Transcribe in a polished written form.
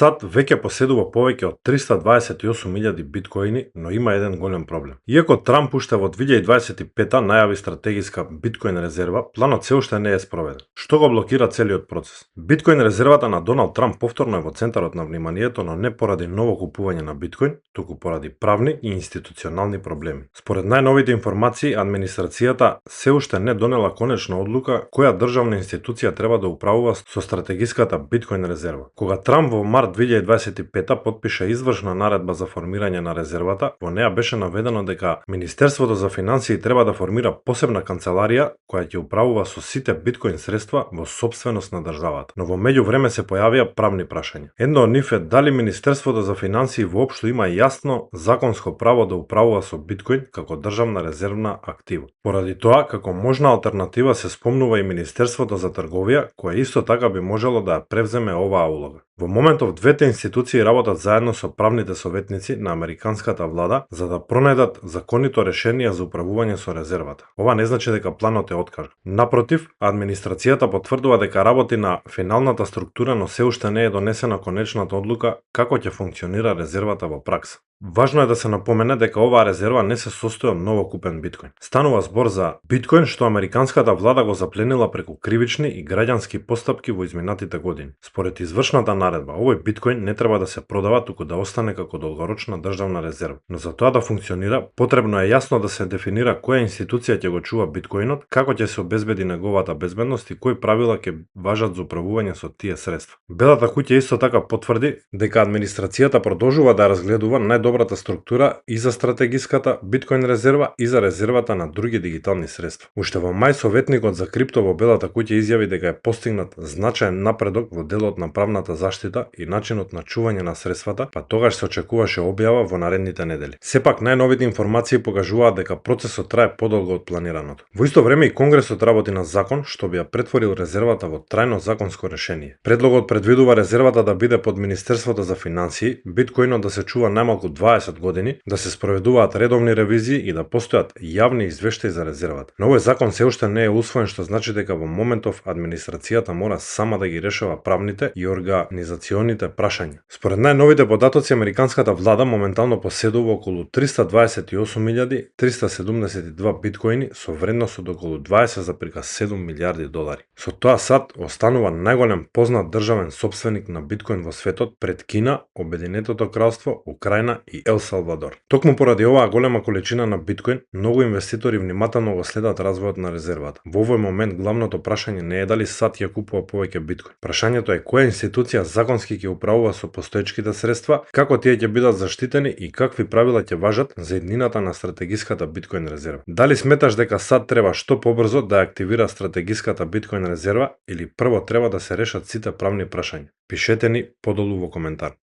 САД веќе поседува повеќе од 328.000 биткоини, но има еден голем проблем. Иако Трамп уште во 2025 најави стратегиска биткоин резерва, планот се уште не е спроведен, што го блокира целиот процес. Биткоин резервата на Доналд Трамп повторно е во центарот на вниманието, но не поради ново купување на биткоин, туку поради правни и институционални проблеми. Според најновите информации, администрацијата се уште не донела конечна одлука која државна институција треба да управува со стратегиската биткоин резерва. Кога Трамп во март 2025 потпиша извршна наредба за формирање на резервата, во неа беше наведено дека Министерството за финансии треба да формира посебна канцеларија која ќе управува со сите биткоин средства во сопственост на државата. Но во меѓувреме се појавија правни прашања. Едно од нив е дали Министерството за финансии воопшто има јасно законско право да управува со биткоин како државна резервна актива. Поради тоа, како можна алтернатива се спомнува и Министерството за трговија, кое исто така би можело да ја превземе оваа улога. Во моментов двете институции работат заедно со правните советници на американската влада за да пронајдат законито решение за управување со резервата. Ова не значи дека планот е откажан. Напротив, администрацијата потврдува дека работи на финалната структура, но се уште не е донесена конечната одлука како ќе функционира резервата во пракса. Важно е да се напомене дека оваа резерва не се состои од ново купен биткоин. Станува збор за биткоин што американската влада го запленила преку кривични и граѓански постапки во изминатите години. Според извршната наредба, овој биткоин не треба да се продава, туку да остане како долгорочна државна резерва. Но за тоа да функционира, потребно е јасно да се дефинира која институција ќе го чува биткоинот, како ќе се обезбеди неговата безбедност и кои правила ќе важат за управување со тие средства. Белата куќа исто така потврди дека администрацијата продолжува да разгледува најдобрата структура и за стратегиската биткоин резерва и за резервата на други дигитални средства. Уште во мај советникот за крипто во Белата куќа изјави дека е постигнат значаен напредок во делот на правната заштита и начинот на чување на средствата, па тогаш се очекуваше објава во наредните недели. Сепак најновите информации покажуваат дека процесот трае подолго од планираното. Во исто време и Конгресот работи на закон што би ја претворил резервата во трајно законско решение. Предлогот предвидува резервата да биде под Министерството за финансии, биткоинот да се чува најмалку 20 години, да се спроведуваат редовни ревизии и да постојат јавни извештаи за резервата. Но овој закон се уште не е усвоен, што значи дека во моментов администрацијата мора сама да ги решава правните и организационите прашања. Според најновите податоци, американската влада моментално поседува околу 328.372 биткоини со вредност од околу 20,7 милијарди долари. Со тоа САД останува најголем познат државен сопственик на биткоин во светот пред Кина, Обединетото кралство, Украина и Ел Салвадор. Токму поради оваа голема количина на биткоин, многу инвеститори внимателно го следат развојот на резервата. Во овој момент главното прашање не е дали САД ја купува повеќе биткоин. Прашањето е која институција законски ќе управува со постоечките средства, како тие ќе бидат заштитени и какви правила ќе важат за иднината на стратегиската биткоин резерва. Дали сметаш дека САД треба што побрзо да активира стратегиската биткоин резерва или прво треба да се решат сите правни прашања? Пишете ни подолу во коментар.